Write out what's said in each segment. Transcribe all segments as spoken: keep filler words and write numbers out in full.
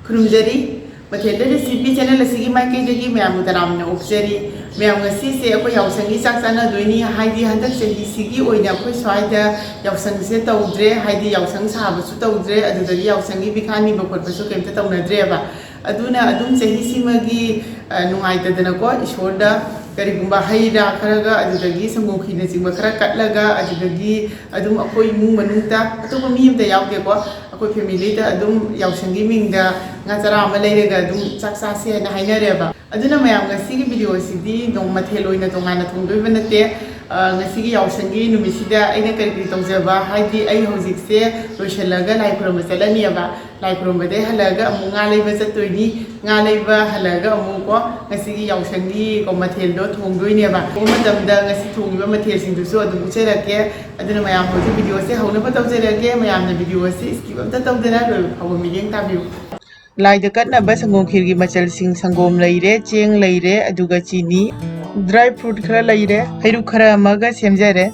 ꯈꯨꯔꯨꯝꯖꯔꯤ꯫ ꯃꯊꯦꯜꯗ recipe channel ꯑꯁꯤꯒꯤ ꯃꯥꯏꯀꯩꯗꯒꯤ ꯃꯌꯥꯝꯕꯨ ꯇꯔꯥꯝꯅ ꯑꯣꯛꯆꯔꯤ꯫ ꯃꯌꯥꯝ, ꯉꯁꯤꯁꯦ ꯑꯩꯈꯣꯏ ꯌꯥꯎꯁꯪꯒꯤ ꯆꯥꯛ ꯆꯥꯅꯗꯣꯏꯅꯤ꯫ ꯍꯥꯏꯗꯤ ꯍꯟꯗꯛ ꯆꯍꯤꯁꯤꯒꯤ ꯑꯣꯏꯅ ꯑꯩꯈꯣꯏ ꯁ꯭ꯋꯥꯏꯗ ꯌꯥꯎꯁꯪꯁꯦ ꯇꯧꯗ꯭ꯔꯦ, ꯍꯥꯏꯗꯤ ꯌꯥꯎꯁꯪ ꯁꯥꯕꯁꯨ ꯇꯧꯗ꯭ꯔꯦ, ꯑꯗꯨꯗꯒꯤ ꯌꯥꯎꯁꯪꯒꯤ ꯕꯤꯈꯥ ꯅꯤꯕ ꯈꯣꯠꯄꯁꯨ ꯀꯩꯝꯇ ꯇꯧꯅꯗ꯭ꯔꯦꯕ꯫ ꯑꯗꯨꯅ ꯑꯗꯨꯝ ꯆꯍꯤꯁꯤꯃꯒꯤ, ꯑ, ꯅꯨꯡꯉꯥꯏꯇꯗꯅꯀꯣ, ꯏꯁꯣꯔꯗ ꯀꯔꯤꯒꯨꯝꯕ ꯍꯩ ꯔꯥ ꯈꯔꯒ, ꯑꯗꯨꯗꯒꯤ ꯁꯪꯒꯣꯝ ꯈꯤꯔꯅꯆꯤꯡꯕ ꯈꯔ ꯀꯠꯂꯒ, ꯑꯗꯨꯗꯒꯤ ꯑꯗꯨꯝ ꯑꯩꯈꯣꯏ ꯏꯃꯨꯡ ꯃꯅꯨꯡꯗ, ꯑꯇꯣꯞꯄ ꯃꯤ ꯑꯝꯇ ꯌꯥꯎꯗꯦꯀꯣ, ꯑꯩꯈꯣꯏ ꯐꯦꯃꯤꯂꯤꯗ ꯑꯗꯨꯝ ꯌꯥꯎꯁꯪꯒꯤ ꯃꯤꯡꯗ ꯉꯥ ꯆꯔꯥ ꯑꯃ ꯂꯩꯔꯒ ꯑꯗꯨꯝ ꯆꯥꯛ ꯆꯥꯁꯦ ꯍꯥꯏꯅ ꯍꯥꯏꯅꯔꯦꯕ꯫ ꯑꯗꯨꯅ ꯃꯌꯥꯝ, ꯉꯁꯤꯒꯤ ꯚꯤꯗꯤꯑꯣ ꯑꯁꯤꯗꯤ ꯅꯣꯡ ꯃꯊꯦꯜ ꯑꯣꯏꯅ ꯇꯣꯉꯥꯟꯅ ꯊꯣꯡꯗꯣꯏꯕ ꯅꯠꯇꯦ꯫ ꯑ, ꯉꯁꯤꯒꯤ ꯌꯥꯎꯁꯪꯒꯤ ꯅꯨꯃꯤꯠꯁꯤꯗ ꯑꯩꯅ ꯀꯔꯤ ꯀꯔꯤ ꯇꯧꯖꯕ, ꯍꯥꯏꯗꯤ ꯑꯩ ꯍꯧꯖꯤꯛꯁꯦ ꯂꯣꯏꯁꯤꯜꯂꯒ ꯂꯥꯏ ꯈꯨꯔꯨꯝꯕ ꯆꯠꯂꯅꯤꯕ꯫ ꯂꯥꯏ ꯈꯨꯔꯨꯝꯕꯗꯩ ꯍꯜꯂꯛꯑꯒ ꯑꯃꯨꯛ ꯉꯥ ꯂꯩꯕ ꯆꯠꯇꯣꯏꯅꯤ꯫ ꯉꯥ ꯂꯩꯕ ꯍꯜꯂꯛꯑꯒ ꯑꯃꯨꯛꯀꯣ, ꯉꯁꯤꯒꯤ ꯌꯥꯎꯁꯪꯒꯤ ꯀꯣ ꯃꯊꯦꯜꯗꯣ ꯊꯣꯡꯗꯣꯏꯅꯦꯕ꯫ ꯊꯣꯡꯕ ꯃꯇꯝꯗ ꯉꯁꯤ ꯊꯣꯡꯉꯤꯕ ꯃꯊꯦꯜꯁꯤꯡꯗꯨꯁꯨ ꯑꯗꯨꯝ ꯎꯠꯆꯔꯛꯀꯦ꯫ ꯑꯗꯨꯅ ꯃꯌꯥꯝ, ꯍꯧꯖꯤꯛ ꯚꯤꯗꯤꯑꯣꯁꯦ ꯍꯧꯅꯕ ꯇꯧꯖꯔꯒꯦ꯫ ꯃꯌꯥꯝꯅ ꯚꯤꯗꯤꯑꯣꯁꯦ skip ꯑꯝꯇ ꯇꯧꯗꯅ ꯂꯣꯏꯕ ꯐꯥꯎꯕ ꯃꯤꯠꯌꯦꯡ ꯇꯥꯕꯤꯌꯨ꯫ ꯂꯥꯏꯗ ꯀꯠꯅꯕ ꯁꯪꯒꯣꯝ ꯈꯤꯔꯒꯤ ꯃꯆꯜꯁꯤꯡ: ꯁꯪꯒꯣꯝ ꯂꯩꯔꯦ, ꯆꯦꯡ ꯂꯩꯔꯦ, ꯑꯗꯨꯒ ꯆꯤꯅꯤ, dry fruit ꯈꯔ ꯂꯩꯔꯦ, ꯍꯩꯔꯨꯛ ꯈꯔ ꯑꯃꯒ ꯁꯦꯝꯖꯔꯦ꯫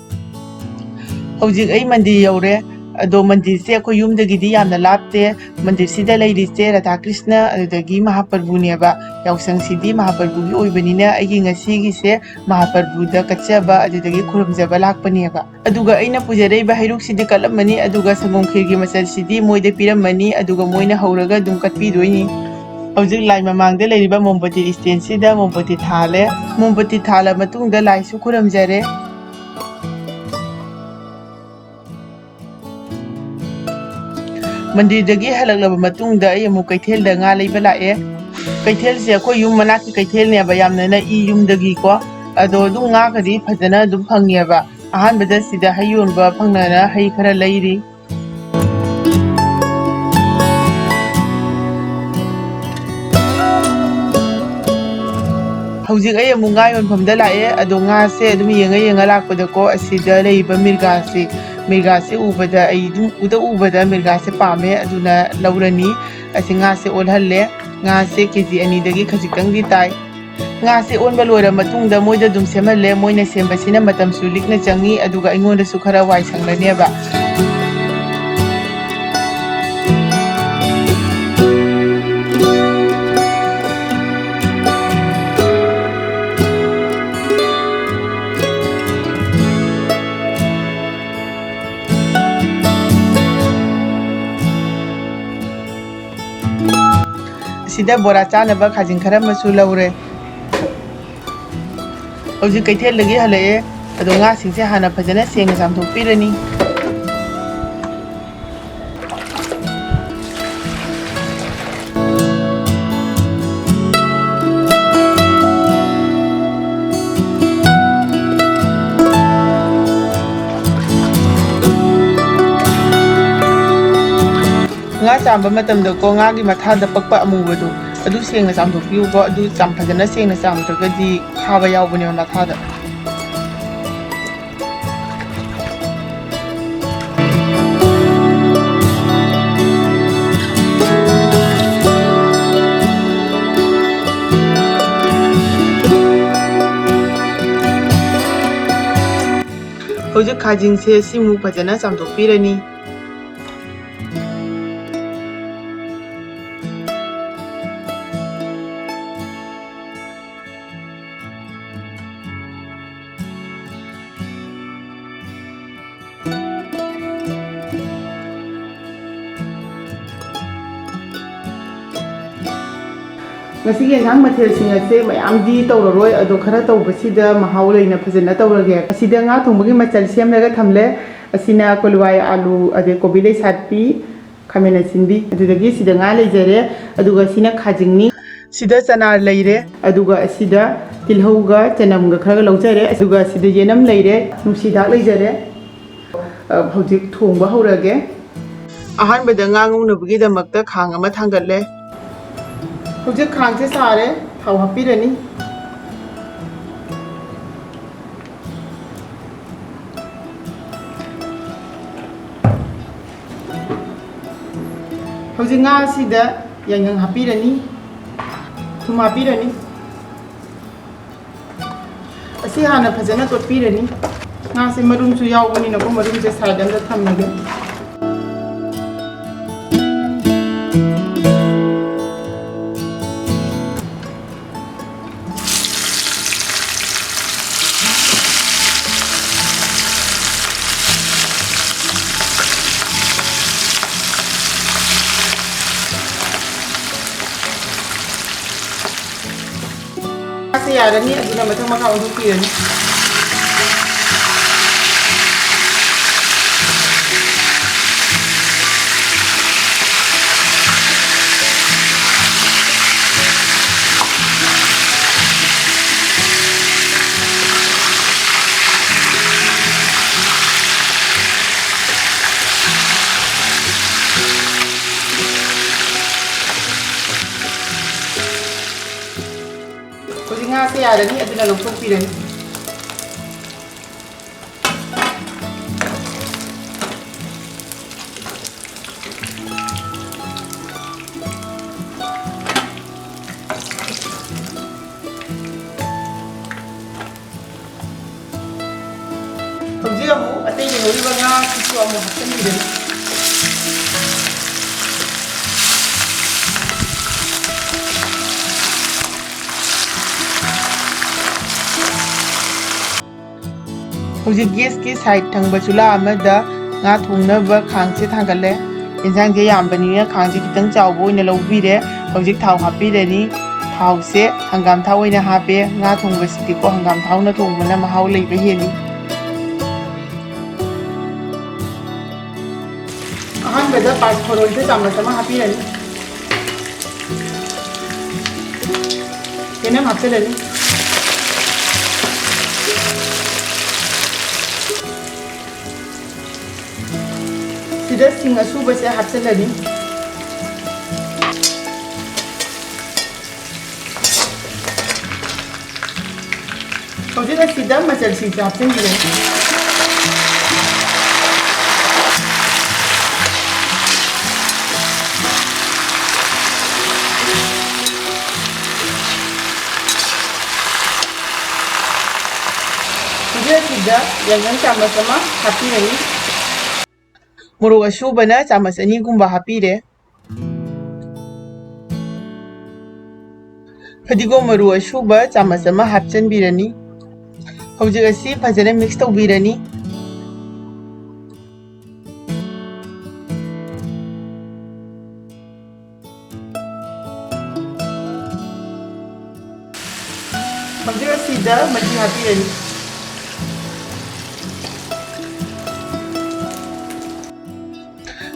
ꯍꯧꯖꯤꯛ ꯑꯩ ꯃꯟꯗꯤꯔ ꯌꯧꯔꯦ꯫ ꯑꯗꯣ ꯃꯟꯗꯤꯔꯁꯦ ꯑꯩꯈꯣꯏ ꯌꯨꯝꯗꯒꯤꯗꯤ ꯌꯥꯝꯅ ꯂꯥꯞꯇꯦ꯫ ꯃꯟꯗꯤꯔꯁꯤꯗ ꯂꯩꯔꯤꯁꯦ ꯔꯥꯙꯥ ꯀ꯭ꯔꯤꯁꯅ ꯑꯗꯨꯗꯒꯤ ꯃꯍꯥꯄ꯭ꯔꯚꯨꯅꯦꯕ꯫ ꯌꯥꯎꯁꯪꯁꯤꯗꯤ ꯃꯍꯥꯄ꯭ꯔꯚꯨꯒꯤ ꯑꯣꯏꯕꯅꯤꯅ ꯑꯩꯒꯤ ꯉꯁꯤꯒꯤꯁꯦ ꯃꯍꯥꯄ꯭ꯔꯚꯨꯗ ꯀꯠꯆꯕ ꯑꯗꯨꯗꯒꯤ ꯈꯨꯔꯨꯝꯖꯕ ꯂꯥꯛꯄꯅꯦꯕ꯫ ꯑꯗꯨꯒ ꯑꯩꯅ ꯄꯨꯖꯔꯛꯏꯕ ꯍꯩꯔꯨꯛꯁꯤꯗꯤ ꯀꯠꯂꯝꯃꯅꯤ, ꯑꯗꯨꯒ ꯁꯪꯒꯣꯝ ꯈꯤꯔꯒꯤ ꯃꯆꯜꯁꯤꯗꯤ ꯃꯣꯏꯗ ꯄꯤꯔꯝꯃꯅꯤ, ꯑꯗꯨꯒ ꯃꯣꯏꯅ ꯍꯧꯔꯒ ꯑꯗꯨꯝ ꯀꯠꯄꯤꯗꯣꯏꯅꯤ꯫ ꯍꯧꯖꯤꯛ ꯂꯥꯏ ꯃꯃꯥꯡꯗ ꯂꯩꯔꯤꯕ ꯃꯣꯝꯕꯇꯤ ꯏꯁꯇꯦꯟꯁꯤꯗ ꯃꯣꯝꯕꯇꯤ ꯊꯥꯜꯂꯦ꯫ ꯃꯣꯝꯕꯇꯤ ꯊꯥꯜꯂ ꯃꯇꯨꯡꯗ ꯂꯥꯏꯁꯨ ꯈꯨꯔꯨꯝꯖꯔꯦ꯫ ꯃꯟꯗꯤꯔꯗꯒꯤ ꯍꯜꯂꯛꯂꯕ ꯃꯇꯨꯡꯗ ꯑꯩ ꯑꯃꯨꯛ ꯀꯩꯊꯦꯜꯗ ꯉꯥ ꯂꯩꯕ ꯂꯥꯛꯑꯦ꯫ ꯀꯩꯊꯦꯜꯁꯦ ꯑꯩꯈꯣꯏ ꯌꯨꯝ ꯃꯅꯥꯛꯀꯤ ꯀꯩꯊꯦꯜꯅꯦꯕ, ꯌꯥꯝꯅ ꯅꯛꯏ ꯌꯨꯝꯗꯒꯤꯀꯣ꯫ ꯑꯗꯣ ꯑꯗꯨꯝ ꯉꯥꯒꯗꯤ ꯐꯖꯅ ꯑꯗꯨꯝ ꯐꯪꯉꯦꯕ꯫ ꯑꯍꯥꯟꯕꯗ ꯁꯤꯗ ꯍꯩ ꯌꯣꯟꯕ ꯐꯪꯅꯅ ꯍꯩ ꯈꯔ ꯂꯩꯔꯤ꯫ ꯍꯧꯖꯤꯛ ꯑꯩ ꯑꯃꯨꯛ ꯉꯥ ꯌꯣꯟꯐꯝꯗ ꯂꯥꯛꯑꯦ꯫ ꯑꯗꯣ ꯉꯥꯁꯦ ꯑꯗꯨꯝ ꯌꯦꯡꯉ ꯌꯦꯡꯉ ꯂꯥꯛꯄꯗꯀꯣ, ꯑꯁꯤꯗ ꯂꯩꯔꯤꯕ ꯃꯤꯔꯒꯥꯁꯦ, ꯃꯤꯔꯒꯥꯁꯦ ꯎꯕꯗ, ꯑꯩ ꯑꯗꯨꯝ ꯎꯗ ꯎꯕꯗ ꯃꯤꯔꯒꯥꯁꯦ ꯄꯥꯝꯃꯦ, ꯑꯗꯨꯅ ꯂꯧꯔꯅꯤ꯫ ꯑꯁꯤ ꯉꯥꯁꯦ ꯑꯣꯜꯍꯜꯂꯦ꯫ ꯉꯥꯁꯦ ꯀꯦ ꯖꯤ ꯑꯅꯤꯗꯒꯤ ꯈꯖꯤꯛꯇꯪꯗꯤ ꯇꯥꯏ꯫ ꯉꯥꯁꯦ ꯑꯣꯟꯕ ꯂꯣꯏꯔ ꯃꯇꯨꯡꯗ ꯃꯣꯏꯗ ꯑꯗꯨꯝ ꯁꯦꯝꯍꯜꯂꯦ꯫ ꯃꯣꯏꯅ ꯁꯦꯝꯕꯁꯤꯅ ꯃꯇꯝꯁꯨ ꯂꯤꯛꯅ ꯆꯪꯉꯤ, ꯑꯗꯨꯒ ꯑꯩꯉꯣꯟꯗꯁꯨ ꯈꯔ ꯋꯥꯏ ꯁꯪꯂꯅꯦꯕ꯫ ꯑꯁꯤꯗ ꯕꯣꯔꯥ ꯆꯥꯅꯕ ꯈꯥꯖꯤꯡ ꯈꯔ ꯑꯃꯁꯨ ꯂꯧꯔꯦ꯫ ꯍꯧꯖꯤꯛ ꯀꯩꯊꯦꯜꯗꯒꯤ ꯍꯜꯂꯛꯑꯦ꯫ ꯑꯗꯣ ꯉꯥꯁꯤꯡꯁꯦ ꯍꯥꯟꯅ ꯐꯖꯅ ꯁꯦꯡꯅ ꯆꯥꯝꯊꯣꯛꯄꯤꯔꯅꯤ꯫ ꯉꯥ ꯆꯥꯝꯕ ꯃꯇꯝꯗꯀꯣ, ꯉꯥꯒꯤ ꯃꯊꯥꯗ ꯄꯛꯄ ꯑꯃꯨꯕꯗꯣ, ꯑꯗꯨ ꯁꯦꯡꯅ ꯆꯥꯝꯊꯣꯛꯄꯤꯌꯨꯀꯣ꯫ ꯑꯗꯨ ꯆꯥꯝ-, ꯐꯖꯅ ꯁꯦꯡꯅ ꯆꯥꯝꯗ꯭ꯔꯒꯗꯤ ꯈꯥꯕ ꯌꯥꯎꯕꯅꯦꯕ ꯃꯊꯥꯗ꯫ ꯍꯧꯖꯤꯛ ꯈꯥꯖꯤꯡꯁꯦ ꯁꯤꯃꯨꯛ ꯐꯖꯅ ꯆꯥꯝꯊꯣꯛꯄꯤꯔꯅꯤ꯫ ꯉꯁꯤꯒꯤ ꯑꯦꯟꯁꯥꯡ ꯃꯊꯦꯜꯁꯤꯡ ꯑꯁꯦ ꯃꯌꯥꯝꯗꯤ ꯇꯧꯔꯔꯣꯏ, ꯑꯗꯣ ꯈꯔ ꯇꯧꯕꯁꯤꯗ ꯃꯍꯥꯎ ꯂꯩꯅ ꯐꯖꯅ ꯇꯧꯔꯒꯦ꯫ ꯑꯁꯤꯗ ꯉꯥ ꯊꯣꯡꯕꯒꯤ ꯃꯆꯜ ꯁꯦꯝꯂꯒ ꯊꯝꯂꯦ꯫ ꯑꯁꯤꯅ ꯀꯣꯂꯨꯋꯥꯏ, ꯑꯥꯂꯨ, ꯑꯗꯩ ꯀꯣꯕꯤ ꯂꯩꯁꯥꯠꯄꯤ, ꯈꯥꯃꯦꯟ ꯑꯁꯤꯟꯕꯤ, ꯑꯗꯨꯗꯒꯤ ꯁꯤꯗ ꯉꯥ ꯂꯩꯖꯔꯦ, ꯑꯗꯨꯒ ꯁꯤꯅ ꯈꯥꯖꯤꯡꯅꯤ꯫ ꯁꯤꯗ ꯆꯅꯥ ꯂꯩꯔꯦ, ꯑꯗꯨꯒ ꯑꯁꯤꯗ ꯇꯤꯜꯍꯧꯒ ꯆꯅꯝꯒ ꯈꯔꯒ ꯂꯧꯖꯔꯦ, ꯑꯗꯨꯒ ꯁꯤꯗ ꯌꯦꯅꯝ ꯂꯩꯔꯦ, ꯅꯨꯡꯁꯤꯗꯥꯛ ꯂꯩꯖꯔꯦ꯫ ꯑ, ꯍꯧꯖꯤꯛ ꯊꯣꯡꯕ ꯍꯧꯔꯒꯦ꯫ ꯑꯍꯥꯟꯕꯗ ꯉꯥ ꯉꯧꯅꯕꯒꯤꯗꯃꯛꯇ ꯈꯥꯡ ꯑꯃ ꯊꯥꯡꯒꯠꯂꯦ꯫ ꯍꯧꯖꯤꯛ ꯈꯥꯡꯁꯦ ꯁꯥꯔꯦ, ꯊꯥꯎ ꯍꯥꯞꯄꯤꯔꯅꯤ꯫ ꯍꯧꯖꯤꯛ ꯉꯥ ꯑꯁꯤꯗ ꯌꯥꯏꯉꯪ ꯍꯥꯞꯄꯤꯔꯅꯤ, ꯊꯨꯝ ꯍꯥꯞꯄꯤꯔꯅꯤ꯫ ꯑꯁꯤ ꯍꯥꯟꯅ ꯐꯖꯅ ꯇꯣꯠꯄꯤꯔꯅꯤ꯫ ꯉꯥꯁꯦ ꯃꯔꯨꯝꯁꯨ ꯌꯥꯎꯕꯅꯤꯅꯀꯣ, ꯃꯔꯨꯝꯁꯦ side ꯑꯃꯗ ꯊꯝꯃꯒꯦ꯫ ꯌꯥꯔꯅꯤ, ꯑꯗꯨꯅ ꯃꯊꯪ ꯃꯈꯥ ꯑꯣꯟꯊꯣꯛꯄꯤꯔꯅꯤ꯫ ꯍꯧꯖꯤꯛ ꯉꯥꯁꯦ ꯌꯥꯔꯅꯤ, ꯑꯗꯨꯅ ꯂꯧꯊꯣꯛꯄꯤꯔꯅꯤ꯫ ꯍꯧꯖꯤꯛ ꯑꯃꯨꯛ ꯑꯇꯩ ꯂꯩꯍꯧꯔꯤꯕ ꯉꯥꯁꯤꯁꯨ ꯑꯃꯨꯛ ꯍꯥꯞꯆꯤꯟꯕꯤꯔꯅꯤ꯫ ꯍꯧꯖꯤꯛ ꯒꯦꯁꯀꯤ ꯁꯥꯏꯠ ꯊꯪꯕ ꯆꯨꯂꯥ ꯑꯃꯗ ꯉꯥ ꯊꯣꯡꯅꯕ ꯈꯥꯡꯁꯦ ꯊꯥꯡꯒꯠꯂꯦ꯫ ꯌꯦꯟꯁꯥꯡꯁꯦ ꯌꯥꯝꯕꯅꯤꯅ ꯈꯥꯡꯁꯦ ꯈꯤꯇꯪ ꯆꯥꯎꯕ ꯑꯣꯏꯅ ꯂꯧꯕꯤꯔꯦ꯫ ꯍꯧꯖꯤꯛ ꯊꯥꯎ ꯍꯥꯞꯄꯤꯔꯅꯤ꯫ ꯊꯥꯎꯁꯦ ꯍꯪꯒꯥꯝ ꯊꯥꯎ ꯑꯣꯏꯅ ꯍꯥꯞꯄꯦ꯫ ꯉꯥ ꯊꯣꯡꯕꯁꯤꯗꯤꯀꯣ ꯍꯪꯒꯥꯝ ꯊꯥꯎꯅ ꯊꯣꯡꯕꯅ ꯃꯍꯥꯎ ꯂꯩꯕ ꯍꯦꯜꯂꯤ꯫ ꯑꯍꯥꯟꯕꯗ ꯄꯥꯁ ꯐꯣꯔꯣꯟꯁꯦ ꯆꯥꯃꯁ ꯑꯃ ꯍꯥꯞꯄꯤꯔꯅꯤ꯫ ꯆꯦꯅꯝ ꯍꯥꯞꯆꯤꯜꯂꯅꯤ꯫ ꯁꯤꯗ ꯁꯤꯡ ꯑꯁꯨꯕꯁꯦ ꯍꯥꯞꯆꯤꯜꯂꯅꯤ꯫ ꯍꯧꯖꯤꯛ ꯑꯁꯤꯗ ꯃꯆꯜꯁꯤꯡꯁꯦ ꯍꯥꯞꯆꯤꯟꯕꯤꯔꯅꯤ꯫ ꯍꯧꯖꯤꯛ ꯑꯁꯤꯗ ꯌꯥꯏꯉꯪ ꯆꯥꯃꯁ ꯑꯃ ꯍꯥꯞꯄꯤꯔꯅꯤ꯫ ꯃꯣꯔꯣꯛ ꯑꯁꯨꯕꯅ ꯆꯥꯃꯁ ꯑꯅꯤꯒꯨꯝꯕ ꯍꯥꯞꯄꯤꯔꯦ꯫ ꯐꯗꯤꯒꯣꯝ ꯃꯔꯨ ꯑꯁꯨꯕ ꯆꯥꯃꯁ ꯑꯃ ꯍꯥꯞꯆꯤꯟꯕꯤꯔꯅꯤ꯫ ꯍꯧꯖꯤꯛ ꯑꯁꯤ ꯐꯖꯅ ꯃꯤꯛꯁ ꯇꯧꯕꯤꯔꯅꯤ꯫ ꯍꯧꯖꯤꯛ ꯑꯁꯤꯗ ꯃꯍꯤ ꯍꯥꯞꯄꯤꯔꯅꯤ꯫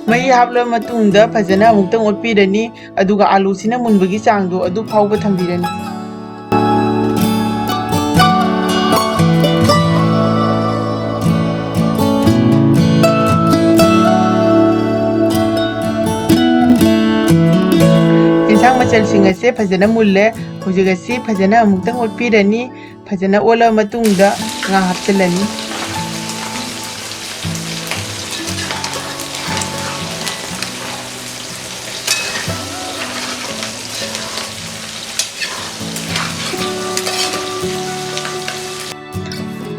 ꯃꯍꯤ ꯍꯥꯞꯂꯕ ꯃꯇꯨꯡꯗ ꯐꯖꯅ ꯑꯃꯨꯛꯇꯪ ꯑꯣꯠꯄꯤꯔꯅꯤ, ꯑꯗꯨꯒ ꯑꯥꯂꯨꯁꯤꯅ ꯃꯨꯟꯕꯒꯤ ꯆꯥꯡꯗꯣ ꯑꯗꯨ ꯐꯥꯎꯕ ꯊꯝꯕꯤꯔꯅꯤ꯫ ꯌꯦꯟꯁꯥꯡ ꯃꯆꯜꯁꯤꯡ ꯑꯁꯦ ꯐꯖꯅ ꯃꯨꯜꯂꯦ꯫ ꯍꯧꯖꯤꯛ ꯑꯁꯤ ꯐꯖꯅ ꯑꯃꯨꯛꯇꯪ ꯑꯣꯠꯄꯤꯔꯅꯤ꯫ ꯐꯖꯅ ꯑꯣꯠꯂꯕ ꯃꯇꯨꯡꯗ ꯉꯥ ꯍꯥꯞꯆꯤꯜꯂꯅꯤ꯫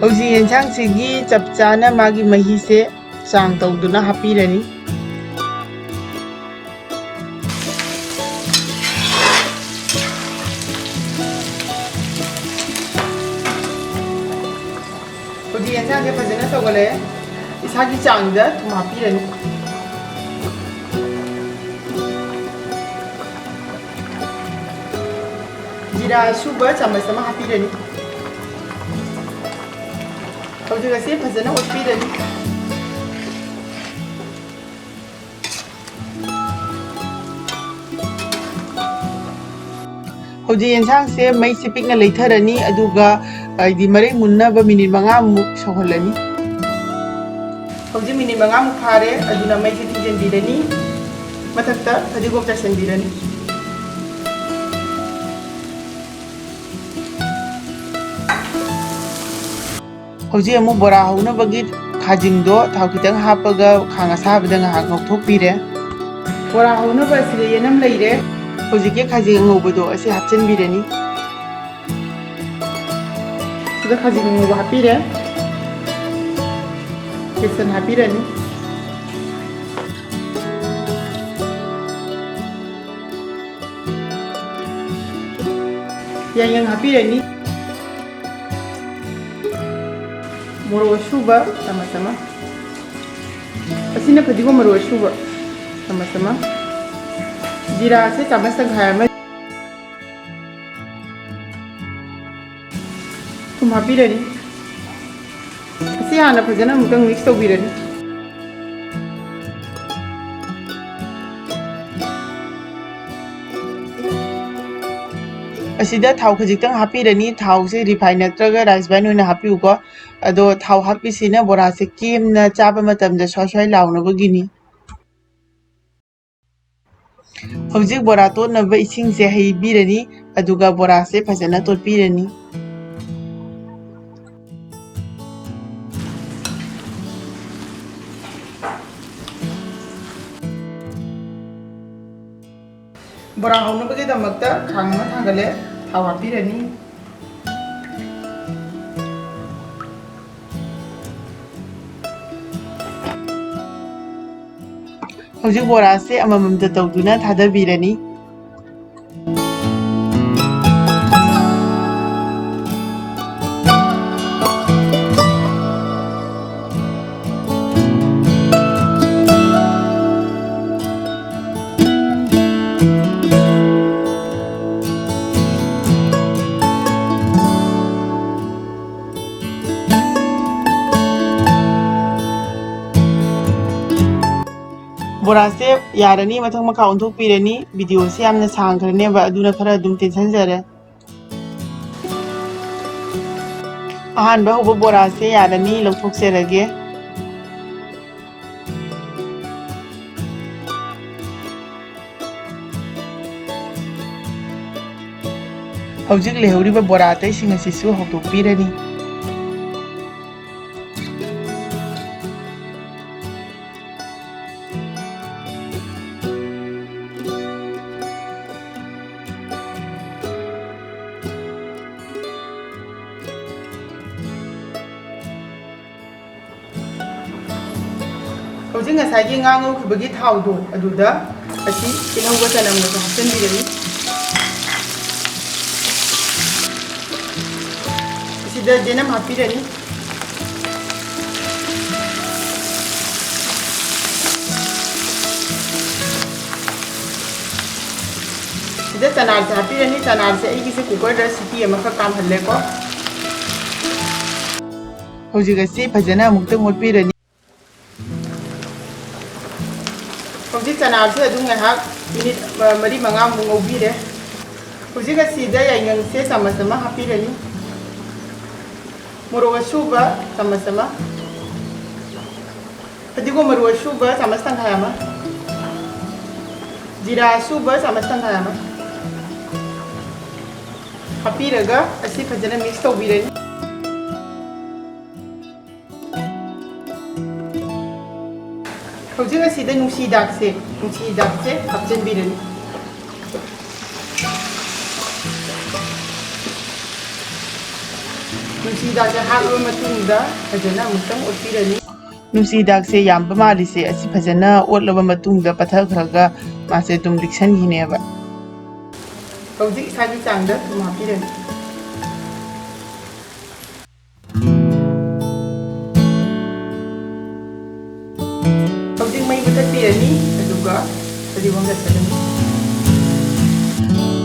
ꯍꯧꯖꯤꯛ ꯌꯦꯟꯁꯥꯡꯁꯤꯒꯤ ꯆꯞ ꯆꯥꯅ ꯃꯥꯒꯤ ꯃꯍꯤꯁꯦ ꯆꯥꯡ ꯇꯧꯗꯨꯅ ꯍꯥꯞꯄꯤꯔꯅꯤ꯫ ꯍꯧꯖꯤꯛ ꯌꯦꯟꯁꯥꯡꯁꯦ ꯐꯖꯅ ꯁꯧꯒꯠꯂꯛꯑꯦ꯫ ꯏꯁꯥꯒꯤ ꯆꯥꯡꯗ ꯊꯨꯝ ꯍꯥꯞꯄꯤꯔꯅꯤ꯫ ꯖꯤꯔꯥ ꯑꯁꯨꯕ ꯆꯥꯃꯁ ꯑꯃ ꯍꯥꯞꯄꯤꯔꯅꯤ꯫ ꯍꯧꯖꯤꯛ ꯑꯁꯤ ꯐꯖꯅ ꯑꯣꯠꯄꯤꯔꯅꯤ꯫ ꯍꯧꯖꯤꯛ ꯌꯦꯟꯁꯥꯡꯁꯦ ꯃꯩꯁꯦ ꯄꯤꯛꯅ ꯂꯩꯊꯔꯅꯤ, ꯑꯗꯨꯒ ꯍꯥꯏꯗꯤ ꯃꯔꯩ ꯃꯨꯟꯅꯕ ꯃꯤꯅꯤꯠ ꯃꯉꯥꯃꯨꯛ ꯁꯧꯍꯜꯂꯅꯤ꯫ ꯍꯧꯖꯤꯛ ꯃꯤꯅꯤꯠ ꯃꯉꯥꯃꯨꯛ ꯐꯥꯔꯦ, ꯑꯗꯨꯅ ꯃꯩꯁꯦ ꯊꯤꯡꯖꯤꯟꯕꯤꯔꯅꯤ꯫ ꯃꯊꯛꯇ ꯐꯗꯤꯒꯣꯝ ꯆꯥꯏꯁꯤꯟꯕꯤꯔꯅꯤ꯫ ꯍꯧꯖꯤꯛ ꯑꯃꯨꯛ ꯕꯣꯔꯥ ꯍꯧꯅꯕꯒꯤ ꯈꯥꯖꯤꯡꯗꯣ ꯊꯥꯎ ꯈꯤꯇꯪ ꯍꯥꯞꯄꯒ ꯈꯥꯡ ꯑꯁꯥꯕꯗ ꯉꯥꯏꯍꯥꯛ ꯉꯧꯊꯣꯛꯄꯤꯔꯦ꯫ ꯕꯣꯔꯥ ꯍꯧꯅꯕ ꯑꯁꯤꯗ ꯌꯦꯅꯝ ꯂꯩꯔꯦ꯫ ꯍꯧꯖꯤꯛꯀꯤ ꯈꯥꯖꯤꯡ ꯑꯉꯧꯕꯗꯣ ꯑꯁꯤ ꯍꯥꯞꯆꯤꯟꯕꯤꯔꯅꯤ꯫ ꯁꯤꯗ ꯈꯥꯖꯤꯡ ꯑꯉꯧꯕ ꯍꯥꯞꯄꯤꯔꯦ꯫ ꯕꯦꯁꯟ ꯍꯥꯞꯄꯤꯔꯅꯤ꯫ ꯌꯥꯏꯉꯪ ꯍꯥꯞꯄꯤꯔꯅꯤ꯫ ꯃꯣꯔꯣꯛ ꯑꯁꯨꯕ ꯆꯥꯃꯁ ꯑꯃ꯫ ꯑꯁꯤꯅ ꯐꯗꯤꯒꯣꯝ ꯃꯔꯨ ꯑꯁꯨꯕ ꯆꯥꯃꯁ ꯑꯃ꯫ ꯖꯤꯔꯥꯁꯦ ꯆꯥꯃꯁ ꯇꯪꯈꯥꯏ ꯑꯃ꯫ ꯊꯨꯝ ꯍꯥꯞꯄꯤꯔꯅꯤ꯫ ꯑꯁꯤ ꯍꯥꯟꯅ ꯐꯖꯅ ꯑꯃꯨꯛꯇꯪ mix ꯇꯧꯕꯤꯔꯅꯤ꯫ ꯑꯁꯤꯗ ꯊꯥꯎ ꯈꯖꯤꯛꯇꯪ ꯍꯥꯞꯄꯤꯔꯅꯤ꯫ ꯊꯥꯎꯁꯦ refine ꯅꯠꯇ꯭ꯔꯒ rice brine ꯑꯣꯏꯅ ꯍꯥꯞꯄꯤꯌꯨꯀꯣ꯫ ꯑꯗꯣ ꯊꯥꯎ ꯍꯥꯞꯄꯤꯁꯤꯅ ꯕꯣꯔꯥꯁꯦ ꯀꯦꯝꯅ ꯆꯥꯕ ꯃꯇꯝꯗ ꯁ꯭ꯋꯥꯏ ꯁ꯭ꯋꯥꯏ ꯂꯥꯎꯅꯕꯒꯤꯅꯤ꯫ ꯍꯧꯖꯤꯛ ꯕꯣꯔꯥ ꯇꯣꯠꯅꯕ ꯏꯁꯤꯡꯁꯦ ꯍꯩꯕꯤꯔꯅꯤ, ꯑꯗꯨꯒ ꯕꯣꯔꯥꯁꯦ ꯐꯖꯅ ꯇꯣꯠꯄꯤꯔꯅꯤ꯫ ꯕꯣꯔꯥ ꯍꯧꯅꯕꯒꯤꯗꯃꯛꯇ ꯈꯥꯡ ꯑꯃ ꯊꯥꯡꯒꯠꯂꯦ, ꯊꯥꯎ ꯍꯥꯞꯄꯤꯔꯅꯤ꯫ ꯍꯧꯖꯤꯛ ꯕꯣꯔꯥꯁꯦ ꯑꯃꯃꯝꯇ ꯇꯧꯗꯨꯅ ꯊꯥꯗꯕꯤꯔꯅꯤ꯫ ꯕꯣꯔꯥꯁꯦ ꯌꯥꯔꯅꯤ, ꯃꯊꯛ ꯃꯈꯥ ꯑꯣꯟꯊꯣꯛꯄꯤꯔꯅꯤ꯫ Video ꯁꯦ ꯌꯥꯝꯅ ꯁꯥꯡꯈ꯭ꯔꯅꯦꯕ, ꯑꯗꯨꯅ ꯈꯔ ꯑꯗꯨꯝ ꯇꯦꯟꯁꯤꯟꯖꯔꯦ꯫ ꯑꯍꯥꯟꯕ ꯍꯧꯕ ꯕꯣꯔꯥꯁꯦ ꯌꯥꯔꯅꯤ, ꯂꯧꯊꯣꯛꯆꯔꯒꯦ꯫ ꯍꯧꯖꯤꯛ ꯂꯩꯍꯧꯔꯤꯕ ꯕꯣꯔꯥ ꯑꯇꯩꯁꯤꯡ ꯑꯁꯤꯁꯨ ꯍꯧꯗꯣꯛꯄꯤꯔꯅꯤ꯫ ꯍꯧꯖꯤꯛ ꯉꯁꯥꯏꯒꯤ ꯉꯥ ꯉꯧꯈꯤꯕꯒꯤ ꯊꯥꯎꯗꯣ ꯑꯗꯨꯗ ꯑꯁꯤ ꯇꯤꯜꯍꯧꯒ ꯆꯅꯝꯒꯁꯨ ꯍꯥꯞꯆꯤꯟꯕꯤꯔꯅꯤ꯫ ꯑꯁꯤꯗ ꯆꯅꯝ ꯍꯥꯞꯄꯤꯔꯅꯤ꯫ ꯁꯤꯗ ꯆꯅꯥꯁꯦ ꯍꯥꯞꯄꯤꯔꯅꯤ꯫ ꯆꯅꯥꯁꯦ ꯑꯩꯒꯤꯁꯦ cooker ꯗ ꯁꯤꯇꯤ ꯑꯃꯈꯛ ꯀꯥꯝꯍꯜꯂꯦꯀꯣ꯫ ꯍꯧꯖꯤꯛ ꯑꯁꯤ ꯐꯖꯅ ꯑꯃꯨꯛꯇꯪ ꯑꯣꯠꯄꯤꯔꯅꯤ꯫ ꯍꯧꯖꯤꯛ ꯆꯅꯥꯁꯦ ꯑꯗꯨꯝ ꯉꯥꯏꯍꯥꯛ ꯃꯤꯅꯤꯠ, ꯑ, ꯃꯔꯤ ꯃꯉꯥꯃꯨꯛ ꯉꯧꯕꯤꯔꯦ꯫ ꯍꯧꯖꯤꯛ ꯑꯁꯤꯗ ꯌꯥꯏꯉꯪꯁꯦ ꯆꯥꯃꯁ ꯑꯃ ꯍꯥꯞꯄꯤꯔꯅꯤ꯫ ꯃꯣꯔꯣꯛ ꯑꯁꯨꯕ ꯆꯥꯃꯁ ꯑꯃ꯫ ꯐꯗꯤꯒꯣꯝ ꯃꯔꯨ ꯑꯁꯨꯕ ꯆꯥꯃꯁ ꯇꯪꯈꯥꯏ ꯑꯃ꯫ ꯖꯤꯔꯥ ꯑꯁꯨꯕ ꯆꯥꯃꯁ ꯇꯪꯈꯥꯏ ꯑꯃ꯫ ꯍꯥꯞꯄꯤꯔꯒ ꯑꯁꯤ ꯐꯖꯅ ꯃꯤꯛꯁ ꯇꯧꯕꯤꯔꯅꯤ꯫ ꯍꯧꯖꯤꯛ ꯑꯁꯤꯗ ꯅꯨꯡꯁꯤ ꯍꯤꯗꯥꯛꯁꯦ, ꯅꯨꯡꯁꯤ ꯍꯤꯗꯥꯛꯁꯦ ꯍꯥꯞꯆꯤꯟꯕꯤꯔꯅꯤ꯫ ꯅꯨꯡꯁꯤ ꯍꯤꯗꯥꯛꯁꯦ ꯍꯥꯞꯂꯕ ꯃꯇꯨꯡꯗ ꯐꯖꯅ ꯑꯃꯨꯛꯇꯪ ꯑꯣꯠꯄꯤꯔꯅꯤ꯫ ꯅꯨꯡꯁꯤ ꯍꯤꯗꯥꯛꯁꯦ ꯌꯥꯝꯕ ꯃꯥꯜꯂꯤꯁꯦ, ꯑꯁꯤ ꯐꯖꯅ ꯑꯣꯠꯂꯕ ꯃꯇꯨꯡꯗ ꯄꯠꯊꯈ꯭ꯔꯒ ꯃꯥꯁꯦ ꯑꯗꯨꯝ ꯂꯤꯛꯁꯟꯈꯤꯅꯦꯕ꯫ ꯍꯧꯖꯤꯛ ꯏꯁꯥꯒꯤ ꯆꯥꯡꯗ ꯊꯨꯝ ꯍꯥꯞꯄꯤꯔꯅꯤ꯫ ꯍꯧꯖꯤꯛ ꯃꯩ ꯃꯨꯊꯠꯄꯤꯔꯅꯤ, ꯑꯗꯨꯒ ꯐꯗꯤꯒꯣꯝ ꯂꯦꯞꯁꯤꯜꯂꯅꯤ꯫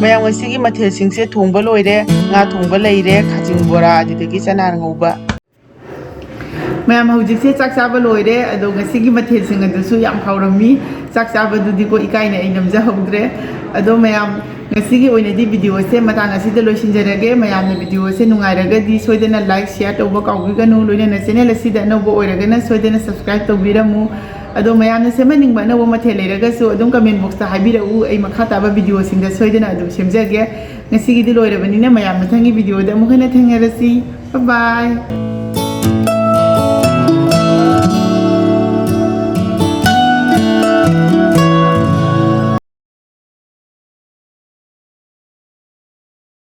ꯃꯌꯥꯝ, ꯉꯁꯤꯒꯤ ꯃꯊꯦꯜꯁꯤꯡꯁꯦ ꯊꯣꯡꯕ ꯂꯣꯏꯔꯦ꯫ ꯉꯥ ꯊꯣꯡꯕ ꯂꯩꯔꯦ, ꯈꯥꯖꯤꯡ ꯕꯣꯔꯥ, ꯑꯗꯨꯗꯒꯤ ꯆꯅꯥ ꯉꯧꯕ꯫ ꯃꯌꯥꯝ, ꯍꯧꯖꯤꯛꯁꯦ ꯆꯥꯛ ꯆꯥꯕ ꯂꯣꯏꯔꯦ, ꯑꯗꯣ ꯉꯁꯤꯒꯤ ꯃꯊꯦꯜꯁꯤꯡ ꯑꯗꯨꯁꯨ ꯌꯥꯝ ꯍꯥꯎꯔꯝꯃꯤ꯫ ꯆꯥꯛ ꯆꯥꯕꯗꯨꯗꯤꯀꯣ ꯏꯀꯥꯏꯅ ꯑꯩ ꯅꯝꯖꯍꯧꯗ꯭ꯔꯦ꯫ ꯑꯗꯣ ꯃꯌꯥꯝ, ꯉꯁꯤꯒꯤ ꯑꯣꯏꯅꯗꯤ ꯚꯤꯗꯤꯑꯣꯁꯦ ꯃꯇꯥꯡ ꯑꯁꯤꯗ ꯂꯣꯏꯁꯤꯟꯖꯔꯒꯦ꯫ ꯃꯌꯥꯝꯅ ꯚꯤꯗꯤꯑꯣꯁꯦ ꯅꯨꯡꯉꯥꯏꯔꯒꯗꯤ ꯁꯣꯏꯗꯅ ꯂꯥꯏꯛ, ꯁꯤꯌꯥꯔ ꯇꯧꯕ ꯀꯥꯎꯕꯤꯒꯅꯨ꯫ ꯂꯣꯏꯅꯅ ꯆꯦꯅꯦꯜ ꯑꯁꯤꯗ ꯑꯅꯧꯕ ꯑꯣꯏꯔꯒꯅ ꯁꯣꯏꯗꯅ ꯁꯕꯁꯀ꯭ꯔꯥꯏꯕ ꯇꯧꯕꯤꯔꯝꯃꯨ꯫ ꯑꯗꯣ ꯃꯌꯥꯝꯅ ꯁꯦꯝꯍꯟꯅꯤꯡꯕ ꯑꯅꯧꯕ ꯃꯊꯦꯜ ꯂꯩꯔꯒꯁꯨ ꯑꯗꯨꯝ ꯀꯃꯦꯟ ꯕꯣꯛꯁꯇ ꯍꯥꯏꯕꯤꯔꯛꯎ, ꯑꯩ ꯃꯈꯥ ꯇꯥꯕ ꯚꯤꯗꯤꯑꯣꯁꯤꯡꯗ ꯁꯣꯏꯗꯅ ꯑꯗꯨꯝ ꯁꯦꯝꯖꯒꯦ꯫ ꯉꯁꯤꯒꯤꯗꯤ ꯂꯣꯏꯔꯕꯅꯤꯅ ꯃꯌꯥꯝ ꯃꯊꯪꯒꯤ ꯚꯤꯗꯤꯑꯣꯗ ꯑꯃꯨꯛ ꯍꯟꯅ ꯊꯦꯡꯅꯔꯁꯤ꯫ ꯕꯥꯏ ꯕꯥꯏ꯫